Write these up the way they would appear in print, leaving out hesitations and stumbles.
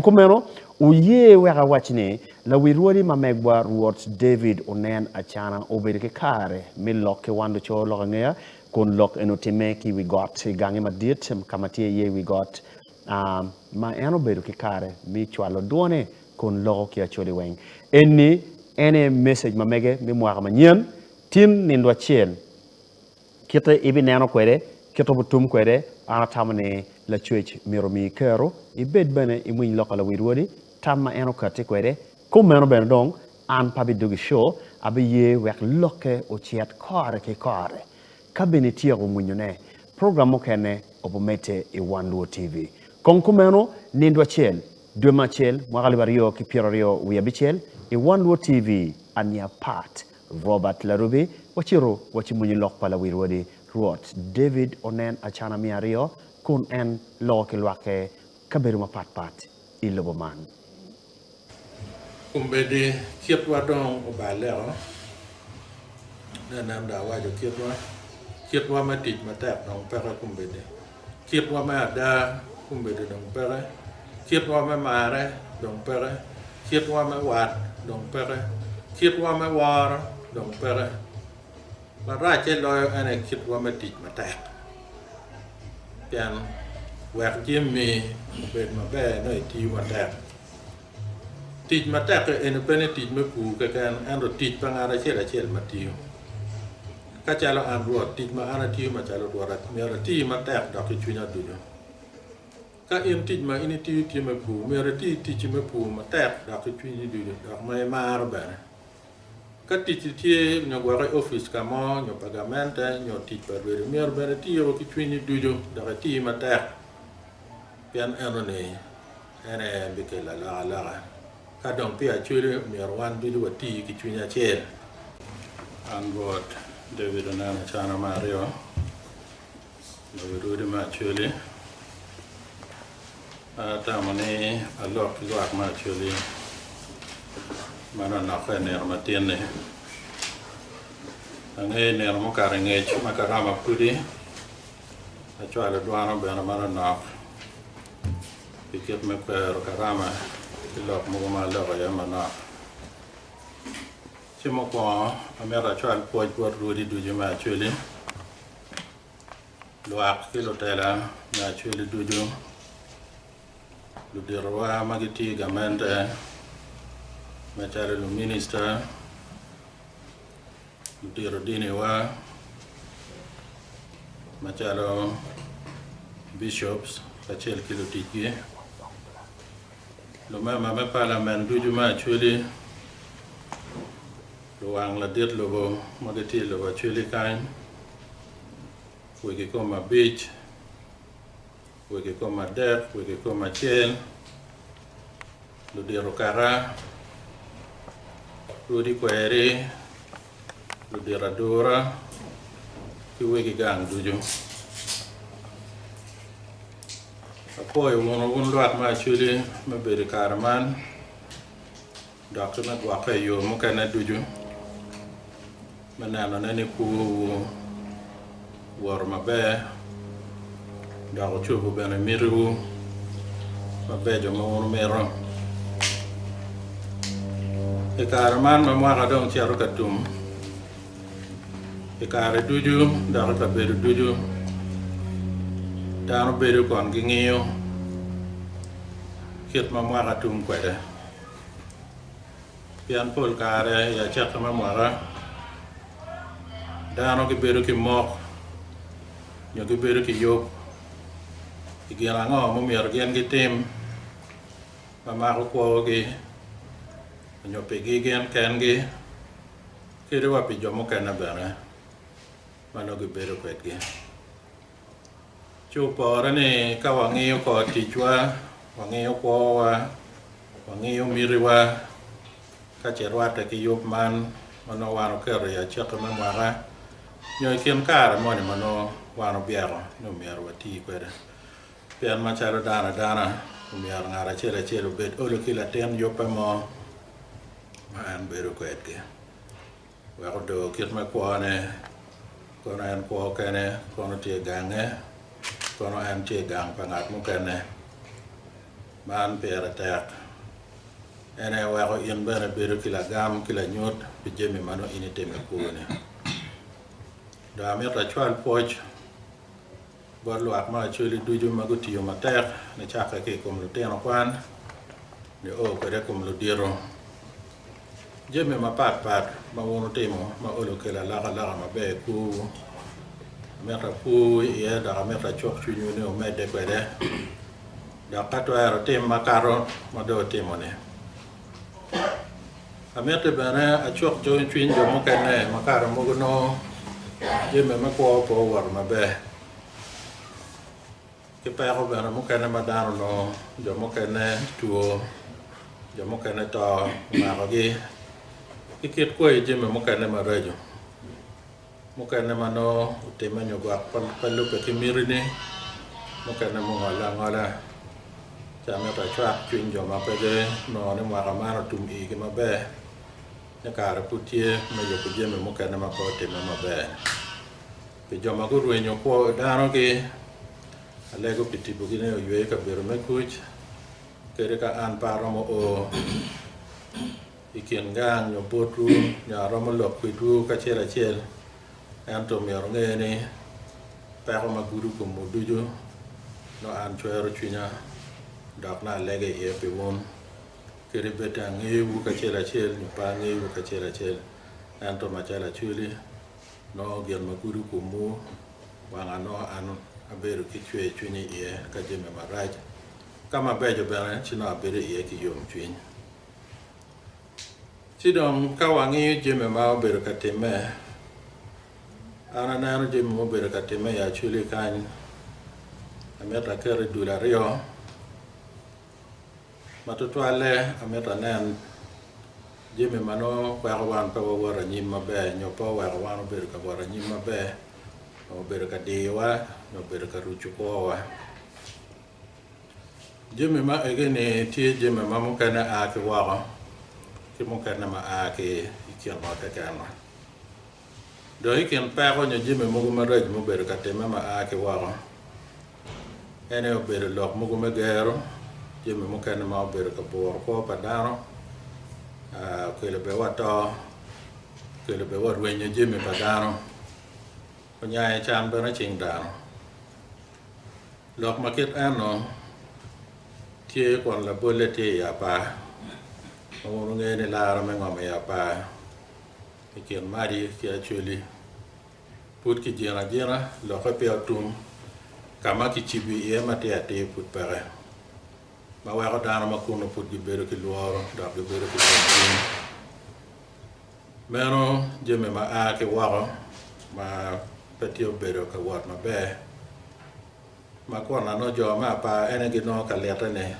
Kumeno, wuye wek awac ni, lawi rwodi ma megwa Rwot David onen acana obedo ki kare me lok ki wan luco lok angeya, kun lok eni otimme ki i wi got i gange madit ka ma tye iye i wi got, ma en obedo ki kare me cwalo dwone kun loko ki Acholi weng. Eni en aye message ma mege me mwaka manyen, tin nindo acel. Kite ibineno kwede, kite obutum kwede, an atamo ni Lacwec myero omiyi kero, ibed bene imwiny lok pa lawi rwodi, tam ma en okatti kwede. Kumeno bene dong, an pe abidugo i show, abiye wek lokke ocit kore ki kore. Ka bene ityeko mwinyone, program mukene obumedde i One Luo TV. Kong kumeno, nindo acel, dwe me acel, mwaka 2029, i One Luo TV, aniya pat. Robert Larubi, Wacito wacimunyo lok pa lawi rwodi, Rwot David onen acana miya aryo kun en loko ki lwakke kabedo mapat pat i lobo man. Kombeddi kitwa dong oballeo, nenen dong awaco kitwa, kitwa me tic matek dong peke kombeddi, kitwa me ada kombeddi dong peke, kitwa me marre dong peke, kitwa me wat dong peke, kitwa me woro dong peke. Maracce loyo en aye kitwa me tic matek pien wek jami obed maber nongo itiyo matek. Tic matek-ki eni pe ni tic me pur keken ento tic pa ngat acel acel ma tiyo. Ka calo an Rwot, tic ma an atiyo macalo Rwot myero ati matek dok ki cwinya ducu. Ka in tic ma in itiyo tye me pur, myero iti ticci me pur matek dok ki cwinyi ducu dok ma imaro bene. Ka ticci tye nyo gwok i opic ka mo nyo pa gamente nyo tic pa rwedi, myero bene iti ki cwinyi ducu dok iti matek pien enoni en aye bikelo alokaloka. Ka dong pi Acholi myero wan ducu wati ki cwiny acel. An Rwot David Oneno Acana me aryo. Lobo rwodi me Acholi. An atamo ni alok ki lwak me Acholi ma nonokke i nino matin-ni. Angeyo i nino mukato angec ma karama pudi acwalo dwana bene ma nonok pi kit me kwero karama ki lok mogo ma aloko iye manok. Ci mukwongo amito acwal pwoc bot rwodi ducu me Acholi. Lwak ki lutela me Acholi ducu, luditowa ma gitye i gamente macalo luminista, ludito diniwa macalo bicops kacel ki luticgi, lumema me palamen ducu me Acholi, Luwang ladit lobo ma gitye i lobo Acholi kany, wegi kom abic, wegi kom adek, wegi kom acel, ludito kaka, rwodi kweri, ludito adura ki wegi gang ducu. Apwoyo wunu wun lwak me Acholi me bedo i kare man. Dok ki me gwokke i yo mukene ducu me nenone ni kwowu owoto maber dok wucobo bene mitiwu mabeco ma wun wumito. I kare man ma mwaka dong cito ka tum, i kare ducu dok i kabedo ducu, dano bedo kun gingiyo kit ma mwaka tum kwede. Pien pol kare i acakki me mwaka, dano gibedo ki mok nyo gibedo ki yub i gin ango ma omyero gin gitim ma mako kwogi nyo pigi gin kengi kadi wa pi jo mukene bene ma nongo gibedo kwedgi. Ci opore ni ka wangiyo kor ticwa, wangiyo kwowa, wangiyo mitiwa, ka ce rwatte ki yub man ma nongo wan oketo i acakki me mwaka nyo i kin kare moni ma nongo wan obyeko ni omyero wati kwede. Pien macalo dano adana, omyero ngat acel acel obed olo ki latin yubbe mo ma en bedo kwedgi. Wek odor kit me kwone, kono en kwo kene, kono tye i gange, kono en tye i gang pa ngat mukene. Man pire tek. En aye weko in bene ibedo ki lagam ki lanyut pi jami ma nongo in itimo i kwoni. Dong amito acwal pwoc bot lwak ma Acholi ducu ma gutiyo matek nicakke ki i kom lutino kwan nio kwede i kom ludito. Jami mapat pat ma wun wutimo ma olo okelo alokaloka maber i kwowu, amito apwowu iye dok amito acuk cwinywu ni wumedde kwede dok ka twero wutim makato ma dong wutimo-ni. Amiti bene acuk cwiny jo mukene ma kare mogo nongo jami me kwo pe owoto maber ki peko bene mukene ma dano onongo jo mukene two jo mukene to omakogi ki kit kwayi jami mukene maraco. Mukene ma nongo otimme nyo gwok pe lubbe ki mitini, mukene mungolle angola. Ci amito acwak cwiny jo ma pe ginongo ni mwaka man otum igi maber ni kare pud tye me yubo jami mukene ma pe otimme maber. Pi jo ma gurwenyo kwo danogi, alego pi tipogi ni oywe i kabedo me kuc, kadi ka an pe aromo o. I kin gang nyo botwu nyo aromo lok kwedwu kacel acel, ento myero wunge ni peko ma gudo komwu ducu nongo an cwero cwinya dok nongo alego iye pi wun. Kadi bed ni angeyowu kacel acel nyo pe angeyowu kacel acel, ento macalo Acholi nongo gin ma gudo komwu wanga nongo an abedo ki cwer cwiny iye ka jami marac, ka mabeco bene ci nongo abedo iye ki yomcwiny. Ci dong ka wangiyo jami ma obedo ka timme, an aneno jami ma obedo ka timme i Acholi kany, amito aket i dul aryo, ma tutwalle amito anen jami ma nongo weko wan pe wawoto anyim maber nyo pe oweko wan obedo ka wot anyim maber, obedo ka diyowa nyo obedo ka ruco kwowa. Jami ma egi-ni tye jami ma mukene a ki woko ki mukene ma a ki i kinwa kekenwa. Dong i kin peko nyo jami mogo maraco ma obedo ka timme ma a ki woko, en aye obedo lok mogo me gero, jami mukene ma obedo ka buro kwo pa dano, okelo bene wa to, okelo bene wa rwenyo jami pa dano, onyayo can bene cing dano. Lok ma kit eno tye kun labolle tye i apar ma wun wungeyo ni lara me ngom i apar i kin Madi ki Acholi pud kijino ajina lokke peya otum ka ma kicibo iye matir atir pud peke ma weko dano ma kunu pud gibedo ki lworo dok gibedo ki cwercwiny. Meno jami ma a ki woko ma pe tye obedo ka wot maber ma kun nongo jo me apar ene ginongo ka lite-ni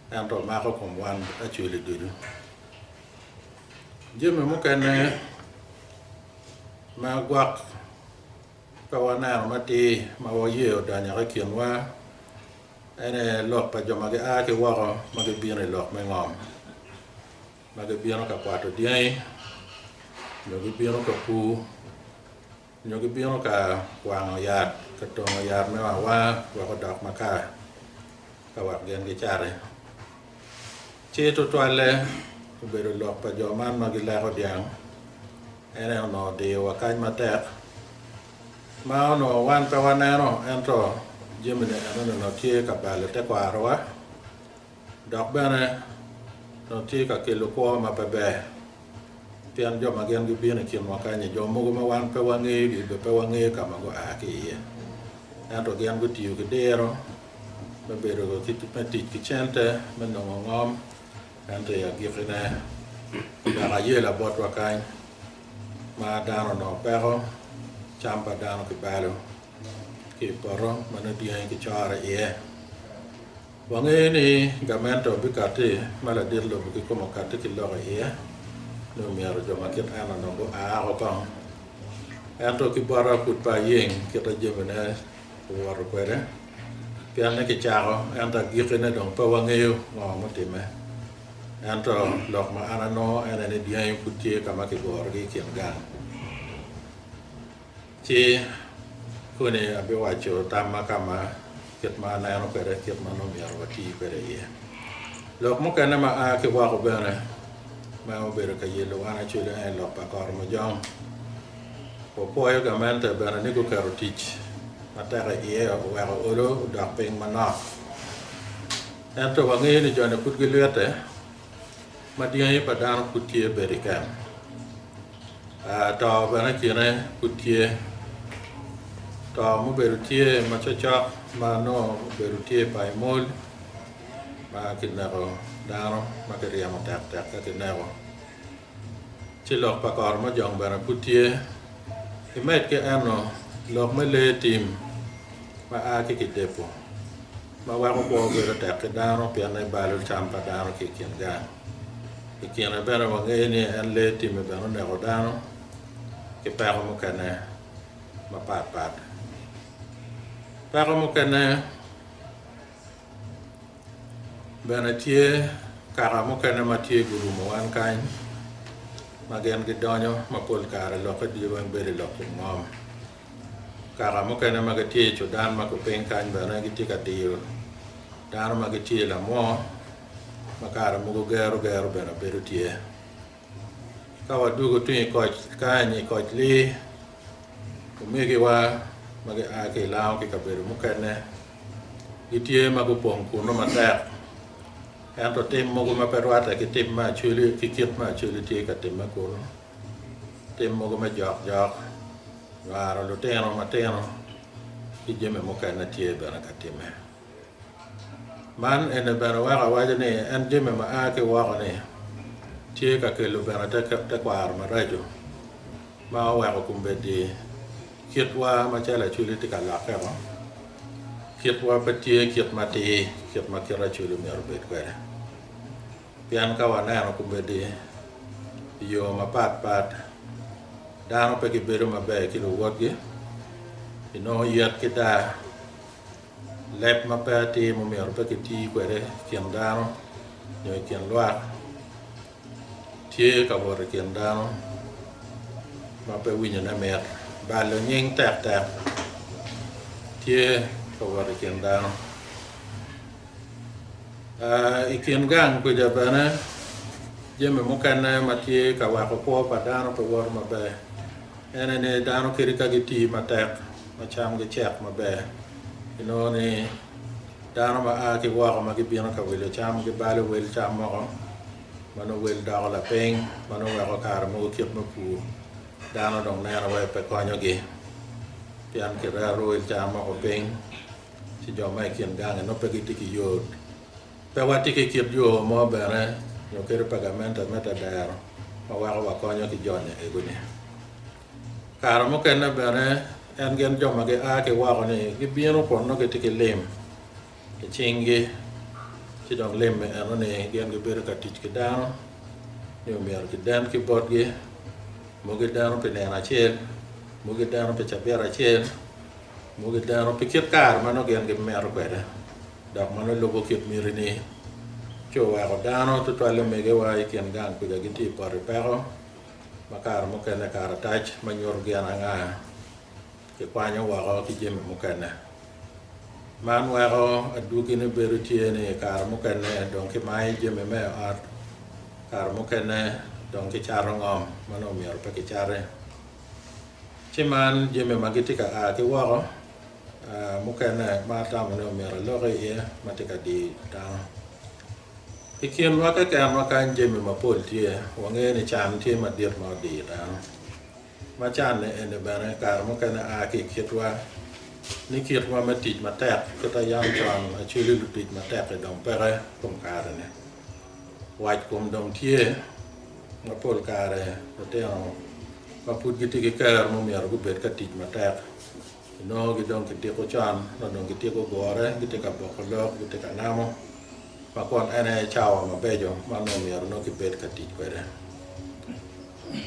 ento mako kom wan Acholi ducu. Jami mukene ma gwok pe waneno matir ma waye odonyo i kinwa ene lok pa jo ma gia ki woko ma gibino i lok me ngom. Ma gibino ka kwato dyangi, nyo gibino ka pur, nyo gibino ka wango yat, ka tongo yat me awanga wek odok makar ka wek gin gicati. Ci tutwalle obedo lok pa jo man ma gileko dyang, en aye onongo odiyowa kany matek, ma onongo wan pe waneno ento jami-ni enoni onongo tye ka balo tekwarowa. Dok bene onongo tye ka kelo kwo ma pe ber, pien jo ma gin gibino i kinwa kany-nyi jo mogo ma wan pe wangeyogi bene pe wangeyo ka ma gua ki iye. Ento gin gutiyo ki diro me bedo me tic ki cente me nongo ngom, ento i agikkine odok ayela botwa kany ma dano onongo peko, cam pa dano kibalo ki i poto ma nongo dyangi kicore iye. Wangeyo ni gamente obikatti ma ladit lobo kikome okatti ki lok iye ni omyero jo ma kit en onongo gua oko kong. Ento ki bota pud pe ayeng kit ma jamine owoto kwede pien ni kicako ento agikkine dong pe wangeyo ngo mutimme. Ento lok ma an anongo en aye ni dyangi pud tye ka ma kigurogi i kin gang. Ci koni abiwaco tamma ka ma. Kit ma aneno kwede, kit ma nongo myero wati kwede iye. Lok mukene ma a ki woko bene ma obedo ka yelo wan acwele en lok pa Koromojong. Wapwoyo gamente bene ni guketo tic matek iye oweko olo odok piny manok. Ento wangeyo ni joni pud gilwite ma dyangi pa dano pud tye bedo i kem. To bene i kine pud tye. To mubedo tye ma cokcok ma nongo obedo tye pa Emol ma kineko dano ma kiryemo tektek ka kineko. Ci lok pa Koromojong bene pud tye. Imed ki eno lok me lee tim ma a ki kidepo ma weko kwo bedo tek ki dano pien ebalo cam pa dano ki i kin gang. I kine bene wangeyo ni en lee tim-mi bene oneko dano ki peko mukene mapat pat. Peko mukene Bene tye kaka mukene ma tye gurumo wan kany ma gin gidonyo ma pol kare lokke ducu weng bedo i lok kom ngom. Kaka mukene ma gitye i Cudan ma kupiny kany bene gitye ka diyo dano ma gitye i lamwo ma kare mogo gero gero bene bedo tye. Ka wadwogo tung i koc kany i koc lee omegiwa ma gia ki i lango ki kabedo mukene Gitye ma gupong kunnu matek, ento tim mogo ma pe rwatte ki tim me Acholi ki kit me Acholi tye ka timme kunnu, tim mogo me jokjok, nywaro lutino matino ki jami mukene tye bene ka timme. Man eni bene weko awaco ni en jami ma a ki woko-ni tye ka kelo bene tekwaro maraco ma oweko kombeddi Kitwa macalo Acholi tye ka lokkeo, kitwa pe tye kit matir kit ma kit Acholi myero obed kwede. Pien ka waneno kombeddi i yo mapat pat, dano pe gibedo maber ki luwotgi, inongo yet ki daa, leb ma pe atir ma myero pe kiti kwede i kin dano nyo i kin lwak. Tye ka wot i kin dano ma pe winyone mit, balo nying tektek tye ka wot i kin dano. I kin gang kuca bene jami mukene ma tye ka weko kwo pa dano pe woto maber en aye ni dano kadi ka giti matek ma camgi cek maber inongo ni Dano ma a ki woko ma gibino ka wilo cam gibalo wel cam moko ma nongo wel doko lapiny ma nongo weko kare mogo kit me pur dano dong neno wai pe konyogi pien kireto wel cam moko piny ci jo ma i kin gangi nongo pe gitye ki yot pe watye ki kit yo mo bene nyo kadi pa gamente me tedero ma weko wakonyo ki joni egoni. Kare mukene bene en gin jo ma gia ki woko-ni gibino kun nongo gitye ki lim i cinggi, ci dong lim enoni gin gibedo ka tic ki dano ni myero kiden ki botgi, mogo gideno pi nino acel, mogo gideno pi cabit acel, mogo gideno pi kit kare ma nongo gin gimito kwede dok ma nongo lubo kit mitini ci oweko dano tutwalle omegiwa i kin gang kuca gitye i poto i peko. Ma kare mukene karatac ma nyuto gin anga kikwanyo woko ki jami mukene. Man weko adwogine bedo tye ni kare mukene dong kimayo jami me ot, kare mukene dong kicato ngom ma nongo myero pe kicati. Ci man jami ma gitye ka a ki woko mukene ma atamo ni myero aloki iye ma tye ka diyo dano. I kinwa kekenwa kany jami mapol tye, wangeyo ni can tye madit ma odiyo dano. Ma can-ni eni bene kare mukene a ki i kitwa, ni kitwa me tic matek kit a yam con acwali lutic matek-ki dong peke kom kare-ni. Wac kom dong tye ma pol kare lutino ma pud gitye ki kero ma myero gubed ka tic matek inongo gi dong kidiko con nongo dong gityeko gure gitye ka boko lok gitye ka namo. Ma kun en aye cawa mabeco ma onongo myero nongo kibed ka tic kwede.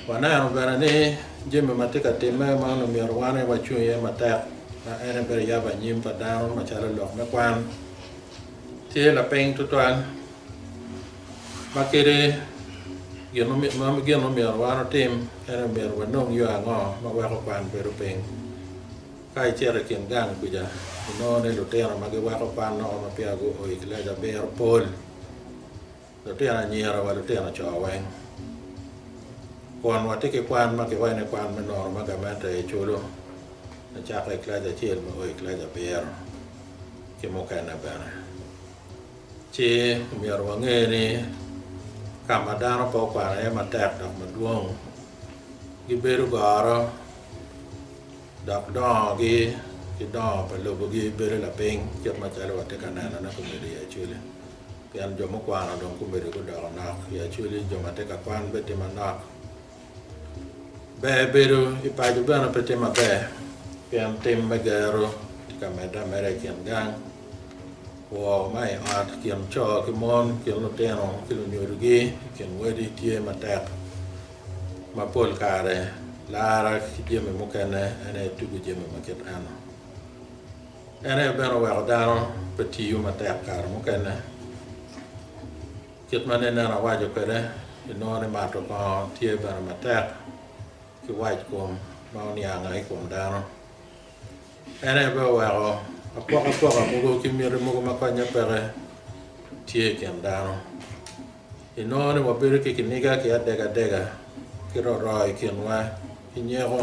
Waneno bene ni jami ma tye ka timme ma onongo myero wan aye wacung iye matek ma en aye bedo yabo anyim pa dano macalo lok me kwan tye lapiny tutwal ma kadi gin ma myero wan otim en aye myero wanong yo ango ma weko kwan bedo piny. Ka icito i kin gang kuca, inongo ni lutino ma giweko kwan noko ma peya guo i kilaci abiro pol, lutino anyira wa lutino co weng. Kun watye ki kwan ma kiwaco ni kwan me nono ma gamente aye culo nicakke i kilaci acel me o i kilaci abiro ki mukene bene. Ci omyero wange ni ka ma dano pe okwano iye matek dok madwong gibedo goro dok dongogi ki dongo pa lobogi bedo lapiny kit macalo watye ka nenone kobedo i Acholi pien jo mukwano dong kobedo gudoko nok i Acholi jo ma tye ka kwan bene tye manok. Ber bedo i paco bene pe tye maber pien tim me gero tye ka medde ameda i kin gang, kwo ma i ot i kin co ki mon, i kin lutino ki lunyodogi, i kin wadi tye matek ma pol kare lara ki jami mukene en aye tugo jami ma kit eno. En aye bene oweko dano pe tiyo matek kare mukene. Kit ma nene awaco kwede, inongo ni mato kongo tye bene matek ki wac kom ma oniango i kom dano. En aye bene oweko apokapoka mogo ki miti mogo ma konye peke tye i kin dano. Inongo ni wabedo ki kiniga ki adegadega ki roro i kinwa ki nyeko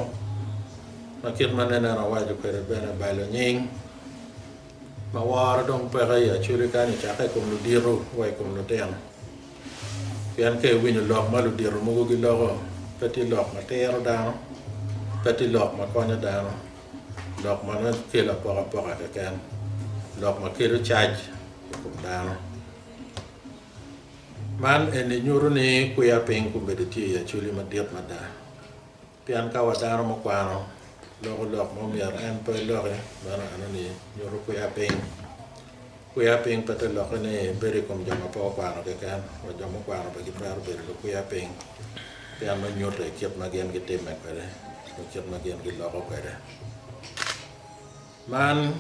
ma kit ma nene awaco kwede bene balo nying. Ma woro dong peke i Acholi kany ocakke i kom ludito wa i kom lutino. Pien ka iwinyo lok ma ludito mogo giloko, pe tye lok ma tiro dano, pe tye lok ma konyo dano, lok ma nongo kelo apokapoka keken, lok ma kelo cac i kom dano. Man eni nyuto ni kwiya piny kombeddi tye i Acholi madit mada. Pien ka wa dano mukwano loko lok ma omyero en pe eloki, meno enoni nyuto kwiya piny. Kwiya piny pe te lokke ni bedo i kom jo ma pe okwano keken, wa jo mukwano bene gitwero bedo lukwiya piny pien nongo nyutte i kit ma gin gitimme kwede nyo kit ma gin giloko kwede. Man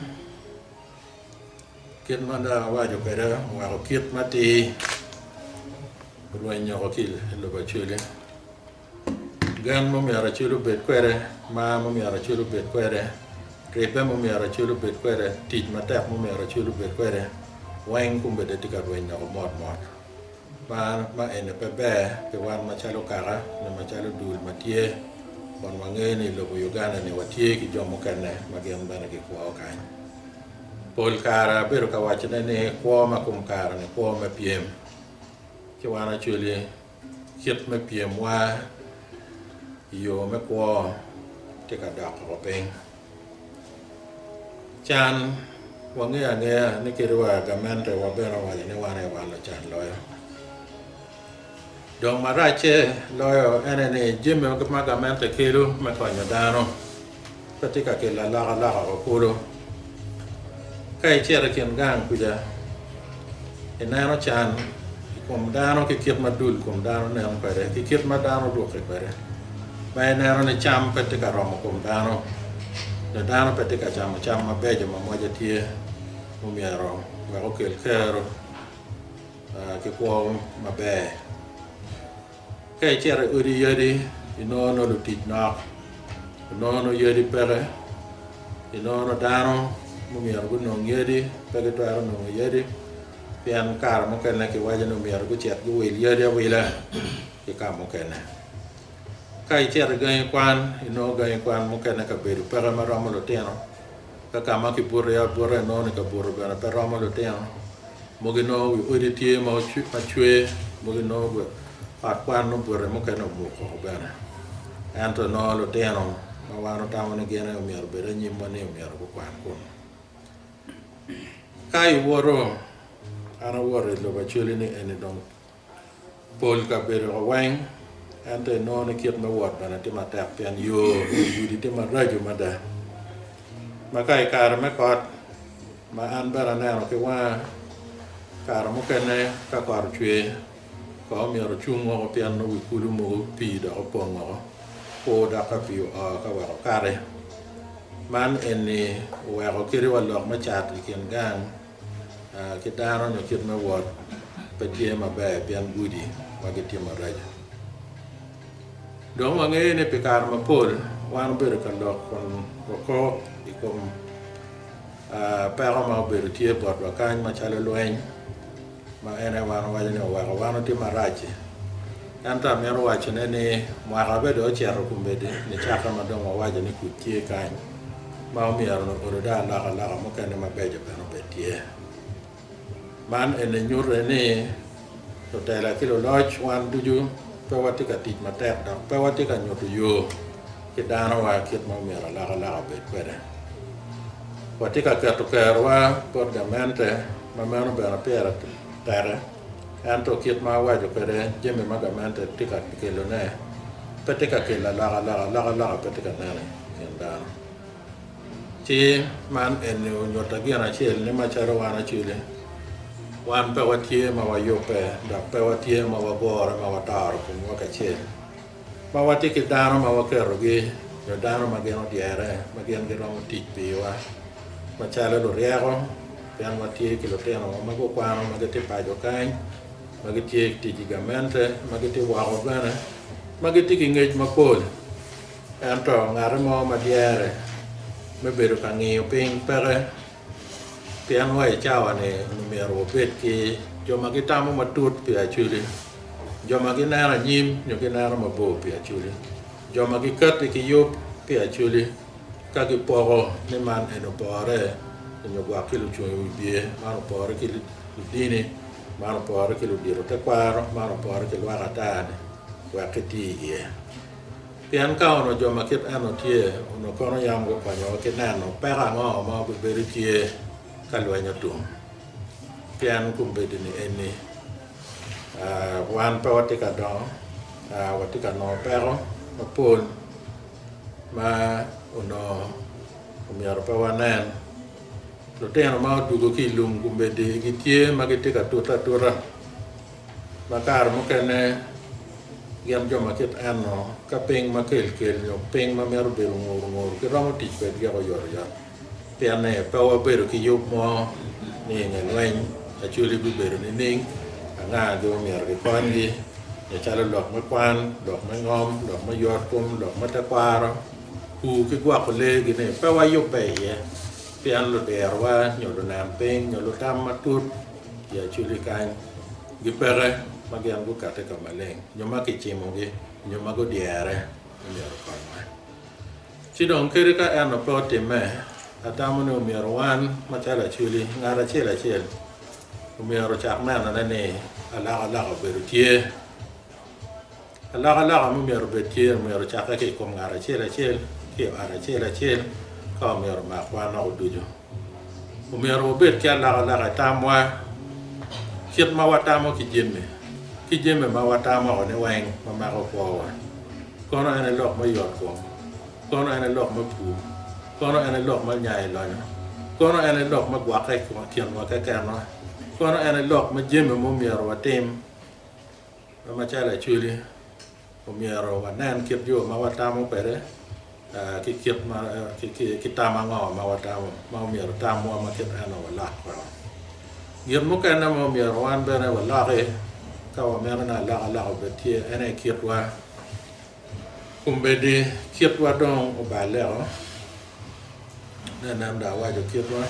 kit ma dong awaco kwede oweko kit matir orwenyo woko ki i lobo Acholi. Gen ma myero acel obed kwede, mar ma myero acel obed kwede, ribbe ma myero acel obed kwede, tic matek ma myero acel obed kwede weng kombeddi tye ka rweny woko mot mot. Ma eni pe ber pi wan macalo kaka nyo macalo dul ma tye kun wangeyo ni i lobo Uganda ni watye ki jo mukene ma gin bene gikwo kany. Pol kare abedo ka wacone ni kwo ma kom kare-ni kwo me pyem ci wan acwali Kit me pyemwa i yo me kwo tye ka dok woko piny. Can wangeyo angeya ni kadi wa gamente wa bene owaco ni wan aye wan lucan loyo. Dong maracce loyo en aye ni jami ma gamente kelo me konyo dano pe tye ka kelo alokaloka wa kulu. Ka icito i kin gang kuca, ineno can i kom dano ki kit ma dul kom dano nen kwede ki kit ma dano rukke kwede ma ineno ni cam pe tye ka romo kom dano nyo dano pe tye ka camo cam mabeco ma moce tye mumyero wek okel kero ki kwo maber. Ka icito i odi yadi, inongo nongo lutic nok, inongo nongo yadi peke, inongo nongo dano mumyero gunong yadi pe gitwero nongo yadi pien kare mukene kiwaco ni myero gucit guwil yadi awila ki ka mukene. Ka icito i gangi kwan, inongo gangi kwan mukene kabedo peke ma romo lutino, ka ka ma kibuto iye abuta inongo ni kabuto bene pe romo lutino. Mogo inongo wi odi tye ma cwer, mogo inongo ot kwan nongo bute mukene omuk woko bene. Ento inongo lutino ma wan watamo ni gin aye myero obed anyimwa ni myero gukwan kunu. Ka iwoto, an awoto i lobo Acholi ni eni dong Pol kabedo ka weng, ento inongo ni kit me wot bene tye matek pien yo nyo gudi tye maraco mada. Ma ka i kare me kot ma an bene aneno ki wanga, kare mukene ka kot ocwer kong omyero ocung woko pien nongo wi kulu mogo pii dok opong woko, kur dok ka pii oo ka wek okati. Man eni oweko kadi wa lok me cat i kin gang ki dano nyo kit me wot pe tye maber pien gudi ma gitye maraco. Dong wangeyo ni pi kare mapol wan obedo ka lok kun wakok i kom peko ma obedo tye botwa kany macalo lweny ma en aye wan owaco ni oweko wan watye marac-ci. Ento amito wacone ni mwaka bene dong ocito kombeddi nicakke ma dong wawaco ni kuc tye kany ma omyero olo dong alokaloka mukene mabeco bene obed tye. Man eni nyute ni lutela ki luloc wan ducu pe watye ka tic matek dok pe watye ka nyuto yo ki danowa kit ma omyero alokaloka obed kwede. Watye ka keto kerowa bot gamente ma meno bene pire teke ento kit ma awaco kwede jami ma gamente tye ka kelone pe tye ka kelo alokaloka, alokaloka pe tye ka nen i kin dano. Ci man eni onyutta gin acel ni macalo wan acwili, wan pe watye ma wayubbe dok pe watye ma wagure ma watoro komwa kacel, ma watye ki dano ma waketogi nyo dano ma gin odyere ma gin giromo tic piwa macalo luryeko pien watye ki lutinowa ma gukwano ma gitye paco kany, ma gitye ki tic i gamente, ma gitye woko bene, ma gitye ki ngec mapol. Ento ngati mo ma dyere me bedo ka ngiyo piny peke, pien wa i cawa-ni myero wabed ki jo ma gitamo matut pi Acholi, jo ma gineno anyim nyo gineno mabor pi Acholi, jo ma gikatti ki yub pi Acholi ka gipoko ni man eni opore nyo gwok ki lucung i wi bye, man opore ki ludini, man opore ki ludito tekwaro, man opore ki lwak ata-ni wek kiti iye. Pien ka onongo jo ma kit eno tye, onongo kono yam gukonyowa ki neno peko ango ma obibedo tye ka lweny otum. Pien kombeddi-ni eni, wan pe watye ka dongo, watye ka nongo peko mapol ma onongo omyero pe wanen. Lutino ma odwogo ki i lum kombeddi gitye ma gitye ka tute atuta. Ma kare mukene gin jo ma kit eno ka piny ma kel kel nyo piny ma mito bedo ngur ngur giromo tic kwedgi oyotoyot pien ni pe wabedo ki yub mo ni i nge lweny Acholi bibedo nining, anga gi ma myero gikonygi nyo calo lok me kwan, lok me ngom, lok me yotkom, lok me tekwaro, pur ki gwoko lee gi ni pe wayubbe iye pien ludirowa nyo lunen piny nyo lutam matut i Acholi kany gipeke ma gin gukati ka maleng nyo ma kicimogi nyo ma gudyere ni myero okonywa. Ci dong kadi ka eno pe otimme, atamo ni omyero wan macalo Acholi ngat acel acel omyero ocak nenone ni alokaloka obedo tye. Alokaloka ma myero obed tye myero ocakke ki i kom ngat acel acel ki i ot acel acel ka omyero omak wan woko ducu. Omyero wabed ki alokaloka i tamwa, kit ma watamo ki jami, ki jami ma watamo woko ni weng ma mako kwowa. Kono en aye lok me yotkom, kono en aye lok me pur, kono en aye lok me nyayo lonyo, kono en aye lok me gwokke i kinwa kekenwa, kono en aye lok me jami ma omyero watim. Ma macalo Acholi, omyero wanen kit yo ma watamo kwede ki kit ma ki tam ango ma watamo ma omyero tamwa ma kit eno walok woko. Gin mukene ma omyero wan bene waloki ka wamito ni alokaloka obed tye en aye kitwa. Kombeddi kitwa dong oballe-o, nen dong awaco kitwa,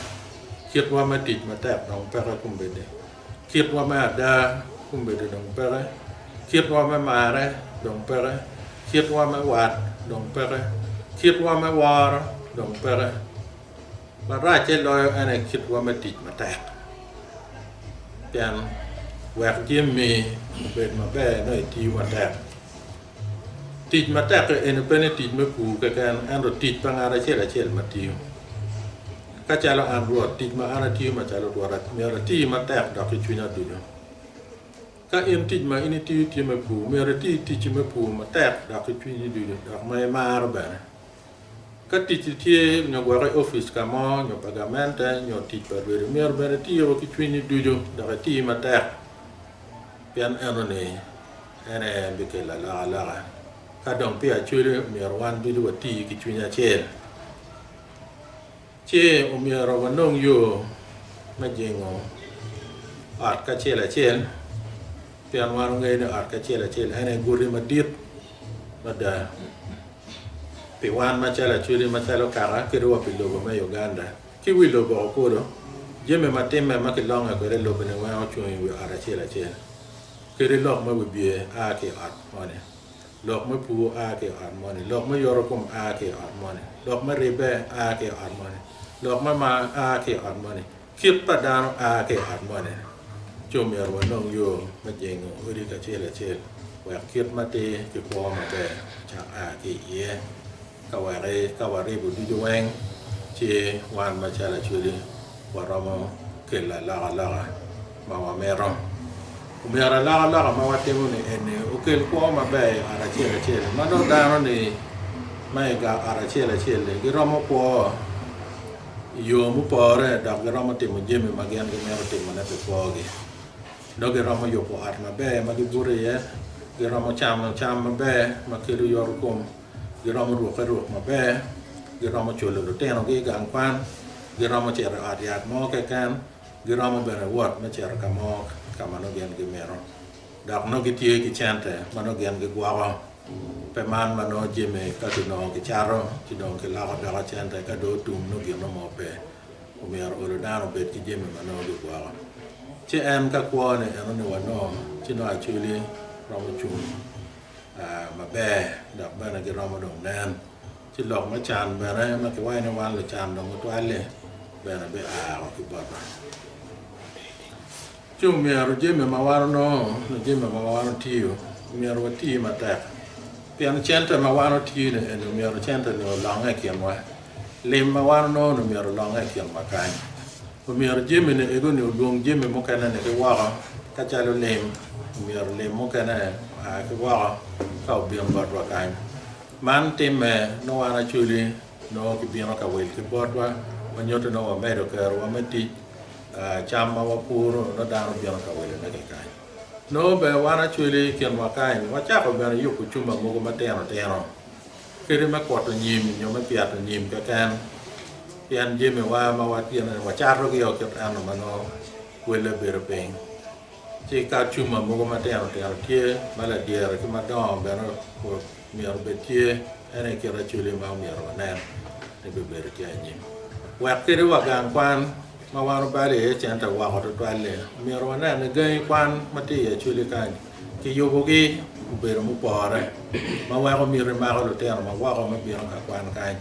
kitwa me tic matek dong peke kombeddi. Kitwa me ada kombeddi dong peke, kitwa me marre dong peke, kitwa me wat dong peke, kitwa me woro dong peke. Maracce loyo en aye kitwa me tic matek. Pien wek jami obed maber nongo itiyo matek. Tic matek-ki eni pe ni tic me pur keken ento tic pa ngat acel acel ma tiyo. Ka calo an Rwot, tic ma an atiyo macalo Rwot, myero ati matek dok ki cwinya ducu. Ka in tic ma in itiyo tye me pur, myero iti ticci me pur matek dok ki cwinyi ducu dok ma imaro bene. Ka ticci tye nyo gwok i opic ka mo nyo pa gamente nyo tic pa rwedi, myero bene iti ki cwinyi ducu dok iti matek pien enoni en aye bikelo alokaloka. Ka dong pi Acholi, myero wan ducu wati ki cwiny acel. Ci omyero wanong yo me jingo ot kacel acel, pien wan wangeyo ni ot kacel acel en aye guti madit mada. Pi wan macalo Acholi, macalo kaka, kadi wa pi lobo me Uganda, ki wi lobo woko kulu, jami ma timme ma kilonge kwede i lobo-ni weng ocung i wi ot acel acel. Kadi lok me wibye a ki i ot moni, lok me pur a ki i ot moni, lok me yoto kom a ki i ot moni, lok me ribbe a ki i ot moni, lok me mar a ki i ot moni, kit pa dano a ki i ot moni. Ci omyero wanong yo me jingo odi kacel acel wek kit matir ki kwo maber ocak a ki iye. Ka weki ka waribo ducu weng, ci wan macalo Acholi waromo kelo alokaloka ma wamito. Omyero alokaloka ma watimo-ni eni okel kwo maber i ot acel acel ma nongo dano-ni ma i gang ot acel acel-li giromo kwo i yo mupore dok giromo timo jami ma gin gimito timone pi kwogi. Nongo giromo yubo ot maber ma gibuto iye, giromo camo cam maber ma kelo yotkom, giromo rukke ruk maber, giromo culo lutinogi i gang kwan, giromo cito i ot yat mo keken, giromo bene wot me cito ka mo ka ma nongo gin gimito. Dok nongo gitye ki cente ma nongo gin gigwoko. Pe man ma nongo jami ka kinongo kicato ci dong kiloko doko cente ka dong otum nongo gin mo pe. Omyero olo dano obed ki jami ma nongo gigwoko. Ci en ka kwo ni eno ni wanongo ci nongo Acholi romo cung maber dok bene giromo dong nen. Ci lok me can bene ma kiwaco ni wan lucan dong tutwal-li bene bia woko ki botwa. Ci omyero jami ma wan onongo nyo jami ma wan otiyo omyero wati matek pien cente ma wan otiyo-ni eni omyero cente-ni olonge i kinwa, lim ma wan onongo-ni omyero olonge i kinwa kany. Omyero jami-ni ego-ni olwong jami mukene-ni ki woko ka calo lim omyero lim mukene oa ki woko ka obin botwa kany. Man timme nongo wan Acholi nongo kibino ka wil ki botwa ma nyuto nongo wamedo kerowa me tic. Cam ma wapuro nongo dano bino ka wilone ki kany. Nongo bene wan acwali i kinwa kany wacako bene yubo cuma mogo matino tino kadi me kwoto nyim nyo me pyeto nyim keken pien jamiwa ma wacatogi-o kit eno ma nongo welle bedo piny. Ci ka cuma mogo matino tino tye ma ladyere ki madongo bene myero obed tye, en aye kit acholi ma omyero wanen ni bibedo tye anyim. Wek kadi wa gang kwan ma wan obalo iye cente woko tutwal-li, omyero wanen ni gangi kwan ma tye i acholi kany kiyubogi obedo mupore ma weko miti mako lutino ma woko me bino ka kwan kany.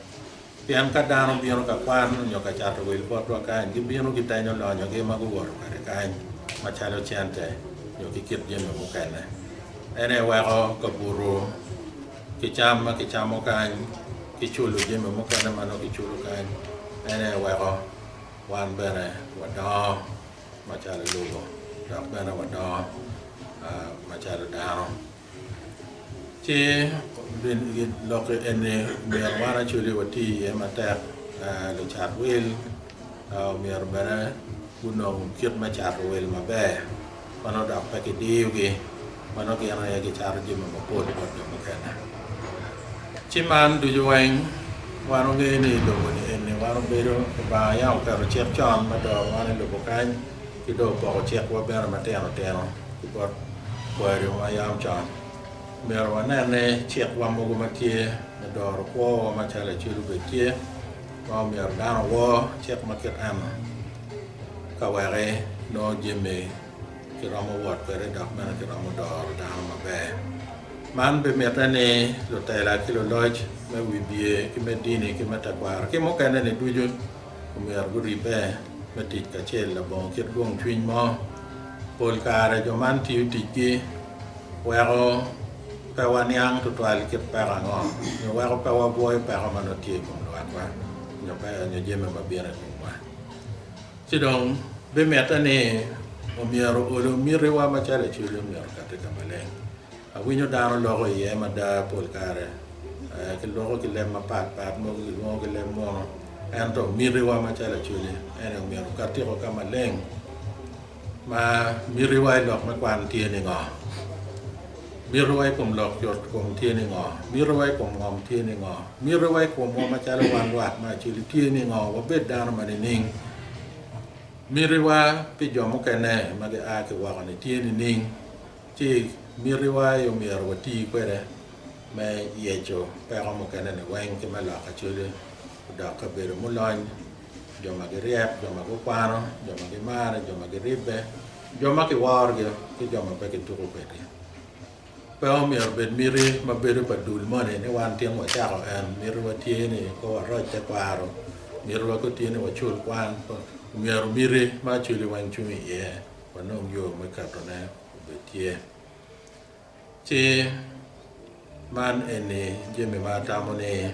Pien ka dano bino ka kwan nyo ka cato wil botwa kany, gibino gitenyo lonyogi ma guwoto kwede kany, macalo cente nyo ki kit jami mukene. En aye weko kabuto ki cam ma kicamo kany, ki culo jami mukene ma nongo kiculo kany, en aye weko wan bene wadongo macalo lobo dok bene wadongo macalo dano. Ci lok eni myero wan actually wati iye matek lucat wil myero bene gunong kit me cato wil maber ma nongo dok pe kidiyogi ma nongo gin aye gicato jami mapol bot jo mukene. Ci man ducu weng wan wangeyo ni i lobo ni eni wan obedo Lubanga yam oketo cik con me doro wan i lobo kany ki dong opoko cikwa bene matino tino ki bot kwariwa ma yam con. Myero wanen ni cikwa mogo ma tye me doro kwowa macalo acel obed tye ma omyero dano owor cik ma kit eno ka weki nongo jami kiromo wot kwede dok bene kiromo doro dano maber. Man bimitte ni lutela ki luloc me wibye ki me dini ki me tekwaro ki mukene-ni ducu omyero guribbe me tic kacel labongo kit gwong cwiny mo. Pol kare jo man tiyo ticgi weko pe waniang tutwal kit peko ango nyo weko pe wabwoyo peko ma nongo tye i kom lwakwa nyo jami ma bino i komwa. Ci dong bimitte ni omyero olo mitiwa macalo ecwili omyero okati ka maleng. Awinyo dano loko iye mada pol kare, kiloko ki leb mapat pat, mogo kilwongo ki leb munu, ento mitiwa macalo Acholi eni omyero okatiko ka maleng ma mitiwa i lok me kwan tye ni ngo, mitiwa i kom lok cut kom tye ni ngo, mitiwa i kom ngom tye ni ngo, mitiwa i komwa macalo wan lwak me Acholi tye ni ngo, wabed dano ma nining, mitiwa pi jo mukene ma gia ki woko-ni tye nining. Ci mitiwa aye omyero wati kwede. me yeco peko mukene-ni weng ki me loko Acholi odok kabedo mulony, jo ma giryek, jo ma gukwano, jo ma gimare, jo ma giribbe, jo ma kiworogi ki jo ma pe kituko kwedgi. Pe omyero obed miti ma bedo pa dul moni ni wan tin wacako en, mitiwa tye ni ko waroc tekwaro, mitiwa ko tye ni wacul kwan, omyero miti ma Acholi weng cung iye wanong yo me ketone obed tye. Ci man eni jami ma atamo ni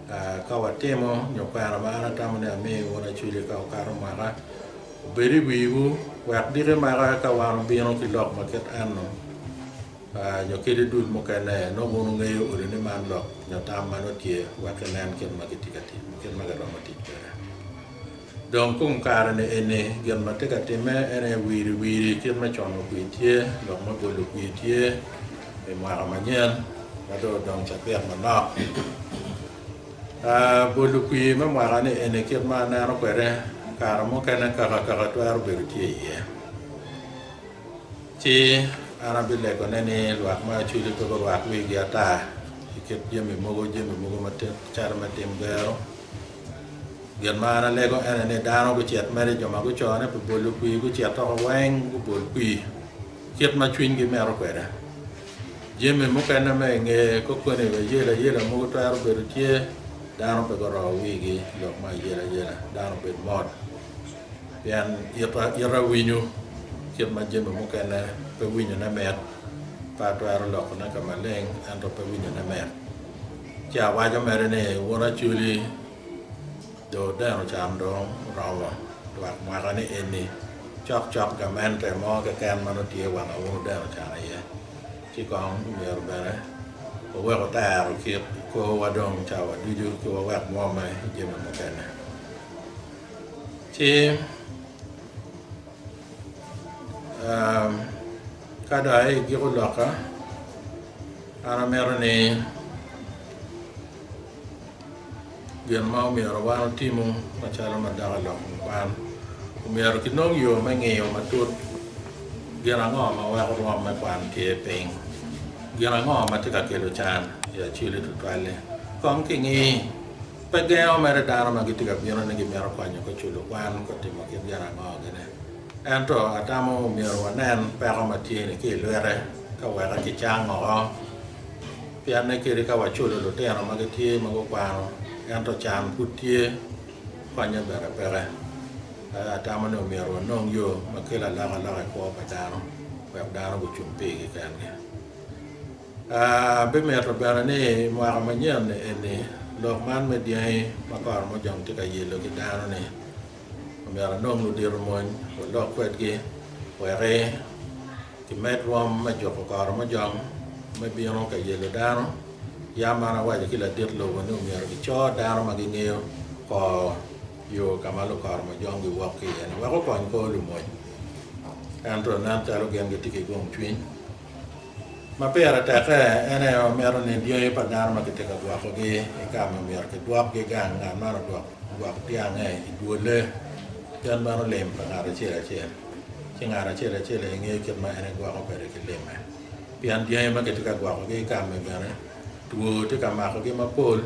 ka watimo nyo kwena ma an atamo ni ami wun Acholi ka wukato mwaka obed i wiwu wek diki maka ka wan obino ki lok ma kit eno nyo kadi dul mukene nongo wun wungeyo odi ni man lok nyo tam ma nongo tye wek kinen kit ma gitye ka tic kit ma giromo tic kwede. Dong kom kare-ni eni gin ma tye ka timme en aye wiri wiri kit me cono kwir tye, lok me bolo kwir tye i mwaka manyen ma dong odong cabit manok. Bolo kwir me mwaka-ni eni kit ma aneno kwede kare mukene kaka kaka twero bedo tye iye. Ci an abilegone ni lwak ma acwili pe gurwak wigi ata i kit jami mogo, jami mogo calo me tim gero. Gin ma an alego en aye ni dano gucit mere jo ma gucone pi bolo kwir gucit oko weng gubol kwir kit ma cwinygi mito kwede. Jami mukene ma i nge kokoni ayela yela mogo twero bedo tye dano pe guro wigi lok me ayela yela dano obed mot pien ita winyo kit ma jami mukene pe winyone mit pe atwero lokone ka maleng ento pe winyone mit. Ci awaco mere ni, Wun Acholi, dong wudeno can dong oromo lwak mwaka-ni eni, cokcok gamente mo keken ma nongo tye wanga wun wudeno can iye, ci kong myero bene wawek wutero kit korwa dong cawa ducu ki wawek mwomme i jami mukene. Ci ka dong aye igiko lokka, An amito ni gin ma omyero wan otimu macalo ma dok i lok kom kwan, omyero kinong yo me ngiyo matut gin ango ma weko rwom me kwan tye piny, gin ango ma tye ka kelo can i Acholi tutwalle. Kong kingi, pe gengo mere dano ma gitye ka bino ni gimito konyo ka culo kwan ka timo kit gin ango gine. Ento atamo myero wanen peko ma tye-ni ki i lwite ka wek kicang oko, pien ni kadi ka waculo lutino ma gitye ma gukwano ento can pud tye, konye bene peke. Atamo ni myero wanong yo ma kelo alokaloka i kwo pa dano wek dano gucung pigi kengi. Abimito bene ni i mwaka manyen-ni eni lok man me dyangi ma kore mujong tye ka yelo ki dano-ni, Omyero anong ludito mony walok kwedgi wek kimed rwom me juko koro mujong me bino ka yelo dano. Yam an awaco ki ladit lobo ni omyero kico dano ma gingeyo kor yo ka ma lukoro mujong giwok ki iye-ni wek okony kor lumony. Ento nen calo gin gitye ki gum cwiny. Ma pire tekke en aye wamito ni dyangi pa dano ma kitye ka gwokogi i kama myero kidwokgi gang, ngat man odwok dyange i dwole pien meno lim pa ngat acel acel ci ngat acel acel aye ngeyo kit ma en egwoko kwede ki limme pien dyangi ma kitye ka gwokogi i kami bene two tye ka makogi mapol.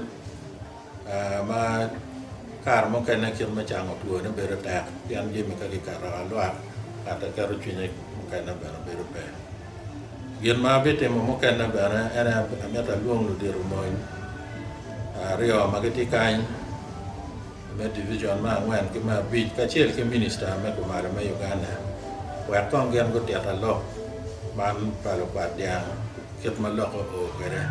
Ma kare mukene kit me cango twone bedo tek pien jami ka giketo alwak kata keto cwinye mukene bene bedo pe. Gin ma abitimo mukene bene en aye amito alwong ludito mony aryo ma gitye kany me divijon me angwen ki me abic kacel ki minista me kumalo me Uganda wek kong gin gutita lok man pa lukwat dyang kit ma lok oo kwede.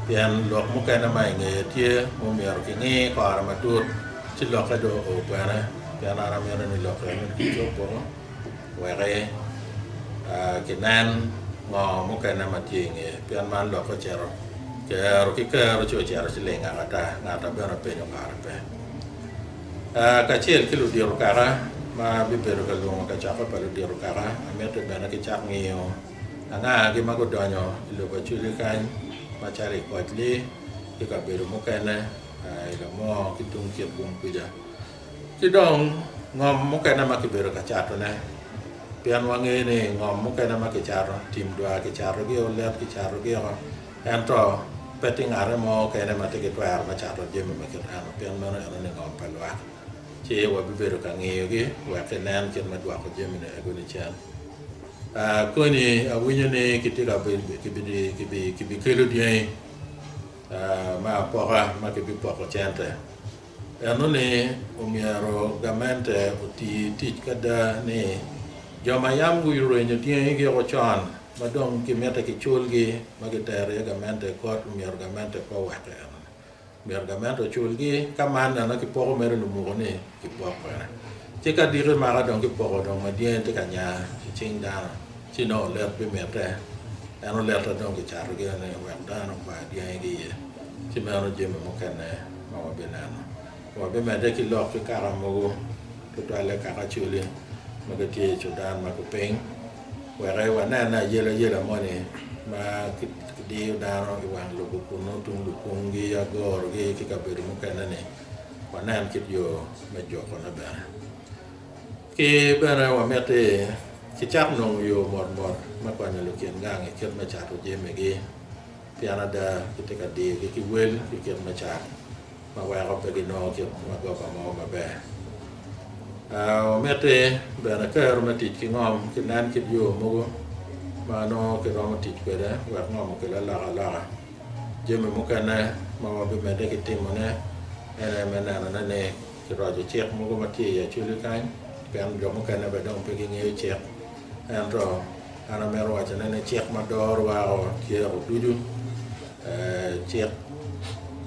Pien lok mukene ma i ngeye tye ma omyero kingi kore matut, ci lokke dong oo kwene, pien an amito ni lok eno kicub woko wek kinen ngo mukene ma tye i ngeye, pien man lokke ocito kero ki kero ci ocito ci lingak ata, ngata bene openyo kare pe. Kacel ki ludito kaka ma bibedo ka lwongo kacokke pa ludito kaka, amito bene kicak ngiyo Angagi ma gudonyo i lobo Acholi kany macalo i Kocli ki kabedo mukene i Lamor ki tung Kitgum kuca ki dong ngom mukene ma kibedo ka catone pien wangeyo ni ngom mukene ma kicato tim dwar kicatogi olet kicatogi oko. Ento pe tye ngate mo kene ma tye ki twero me cato jami ma kit eno pien meno eno ni ngom pa lwak. Ci wabibedo ka ngiyogi wek kinen kit me dwoko jami-ni ego-ni cen. Koni awinyo ni kitye ka kibikelo dyangi me apoka ma kibipoko cente. Enoni omyero gamente oti tic ki ada ni jo ma yam gurwenyo dyangigi woko con ma dong gimite kiculgi ma gitero iye gamente i kot myero gamente pe oweke enoni. Myero gamente oculgi ka man eno kipoko mere lumuko ni kipok kwede. Ci ka diki maka dong kipoko dong ma dyangi tye ka nya i cing dano ci nongo olet bimitte en olette dong kicatogi ni wek dano okwa dyangigi iye. Ci meno jami mukene ma wabineno. Wabimedde ki lok ki kaka mogo, tutwalle kaka Acholi ma gitye i Cudan ma kupiny, wek wanen ayelayela moni ma kidiyo dano i wang lobo kunnu tung lukungi, agorogi ki kabedo mukene-ni, wanen kit yo me jukone bene. Ki bene wamiti kicak nongo yo motmot me konyo lukin gang i kit me cato jamigi. Pien ada gitye ka diyogi ki wel ki kit me cat ma weko pe ginongo kit magoba mo maber. Wamiti bene kero me tic ki ngom ki nen kit yo mogo ma nongo kiromo tic kwede wek ngom okel alokaloka. Jami mukene ma wabimedde ki timone en aye me nenone ni kiroco cik mogo ma tye i Acholi kany pien jo mukene bene dong pe gingeyo cik ento An amito wacone ni cik ma dorowa o tyeko ducu, cik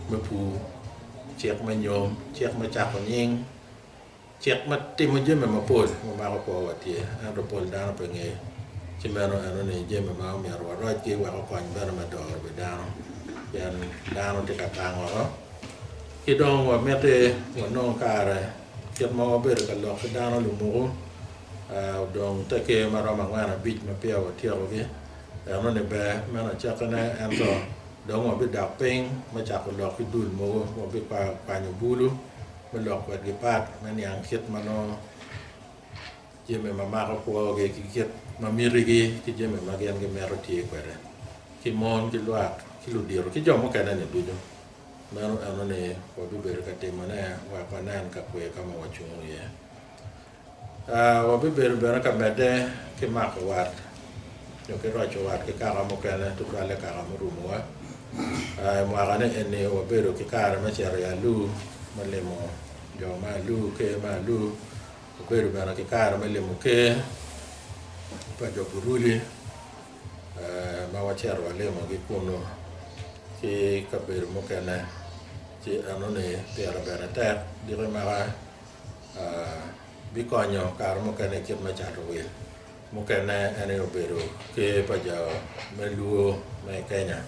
me pur, cik me nyom, cik me cako nying, cik me timo jami mapol ma mako kwowa tye ento pol dano pe ngeyo ci meno enoni jami ma omyero warocgi wek okony bene me doro wi dano pien dano tye ka tang woko ki dong wamiti wanong kare kit ma wabedo ka lok ki dano lumuku. Odong te ker ma romo angwen abic ma peya watyekogi. Enoni ber meno acakkine, ento dong wabidok piny me cako lok ki dul mogo. Wabikwanyo bulu me lok kwedgi pat me niang kit ma nongo jami ma mako kwogi ki kit ma mitigi ki jami ma gin gimito tye kwede, ki mon ki lwak ki ludito ki jo mukene-ni ducu. Meno enoni wabibedo ka timone wek wanen ka kwer ka ma wacung iye. Wabibedo bene ka medde ki mako wat nyo ki roco wat ki kaka mukene, tutwalle kaka murumowa. I mwaka-ni eni wabedo ki kare me cito i Alur me limo jo me Alur, ker me Alur. Wabedo bene ki kare me limo ker pa jo Buruli ma wacito walimogi kunu ki kabedo mukene ci enoni pire bene tek diki maka Bikonyo kare mukene i kit me cato wil. Mukene en aye obedo ker pa jo me Luo me i Kenya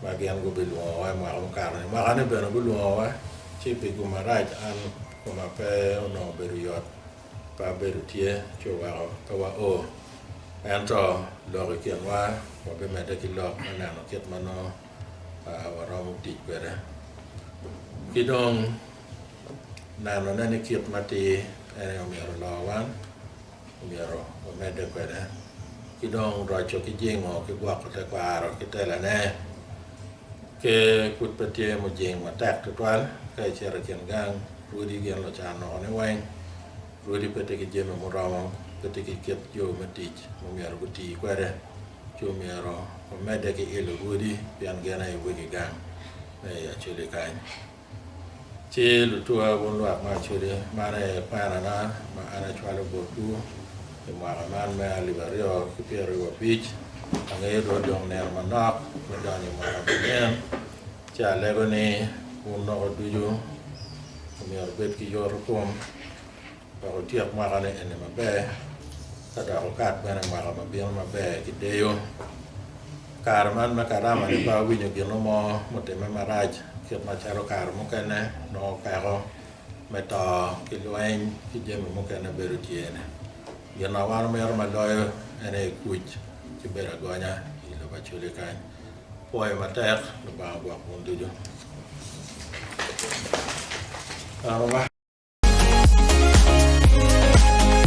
ma gin gubilwongowa i mwaka mukato-ni. Mwaka-ni bene gulwongowa ci pi gum marac an koma pe onongo obedo yot pe abedo tye ci oweko pe wao. Ento lok i kinwa wabimedde ki lok me neno kit ma nongo waromo tic kwede. Ki dong Nenone ni kit matir en aye omyero oloo wan, omyero wamedde kwede, ki dong roco ki jingo ki gwoko tekwaro ki telane. Ker pud pe tye mujing matek tutwal ka icito i kin gang, rwodi gin lucan woko ni weng, rwodi pe tye ki jami muromo, pe tye ki kit yo me tic ma myero guti kwede, ci omyero wamedde ki ilo rwodi pien gin aye wegi gang me i Acholi kany. Ci lutuwa wun lwak me Acholi, man aye kwenana ma an acwalo botwu i mwaka man me alip aryo ki pyeraryo abic. Angeyo dong odong nino manok me donyo i mwaka manyen, ci alego ni wun noko ducu omyero wubed ki yotokom wek wutyek mwaka-ni eni maber, ka dok wukat bene i mwaka ma bino maber ki deyo. Kare man me karama-ni pe awinyo gin mo mutimme marac kit macalo kare mukene nongo peko me to ki lweny ki jami mukene bedo tye-ni. Gin ma wan wamito ma loyo en aye kuc ki bedo agonya i lobo Acholi kany. Pwoyo matek, Lubanga ogwok wun ducu.